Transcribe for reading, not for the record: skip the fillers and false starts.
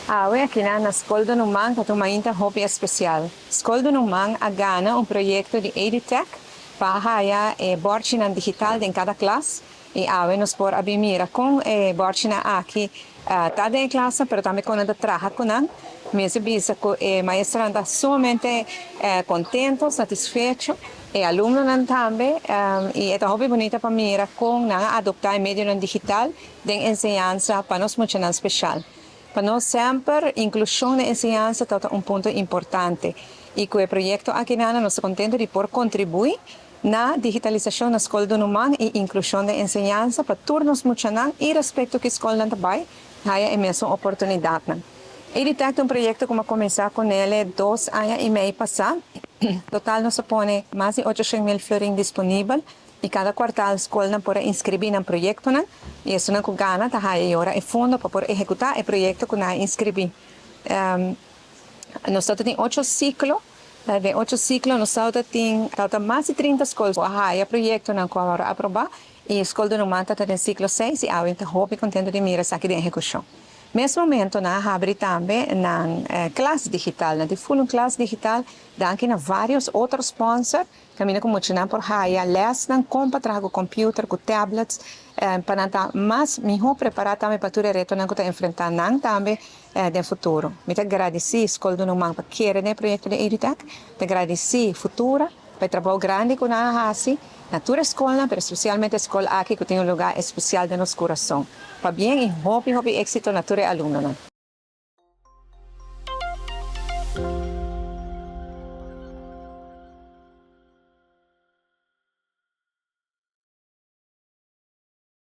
Awe aki na Skol Donumang ta un mainta hopi espesial. Skol Donumang a gana un proyekto di EduTech pa haya bòrchinan digital den kada klas i awe nos por a bin mira kon e bòrchinan aki ta den e klas, pero tambe kon nan ta traha ku nan. Mester bisa ku e maestronan ta sumamente kontentu, satisfecho, e alumnonan tambe, i e ta hopi bunita pa mira kon nan a adoptá e medionan digital den enseñansa pa nos muchanan spesial. Pa nos semper inklushon den enseñansa ta un punto importante i ku e proyekto aki nan nos ta kontentu di por kontribuí na digitalisashon na Skol Dunumang i inklushon den enseñansa pa tur nos muchanan irespekto ki skol nan ta bai haya e mesun oportunidatnan. EduTech ta un proyekto ku a kuminsá kuné 2 aña i mei pasá. Total nos a pone mas di 800 mil florin disponibel i kada kuartal skolnan por inskribí na proyektonan i esunnan ku gana ta haya ora e fondo pa por ehekutá e proyekto ku nan a inskribí. Nos tin ocho siklo. Den ocho siklo nos tin mas di 30 skol ku a haya proyektonan ku a aprobá i Skol Dunumang ta den siklo 6 i awe ta hopi kontentu di mira esaki den ehekushon. Mes momento nan a habri tambe nan klas digital, nan tin full un klas digital, danki na varios otro sponsor, kaminda ku muchanan por haya lèsnan kon pa traha ku computer, ku tablets, pa nan ta mas mihó prepará tambe pa tur e retonan ku ta enfrentá nan tambe den futuro. Mi ta gradisí Skol Dunumang pa kere den e proyekto di EduTech, ta gradisí Futura pa e trabou grandi ku nan a hasi na tur skolnan, pero spesialmente e skol aki ku tin un lugá espesial den nos kurason. Pabien i hopi hopi éksito na tur e alumnonan.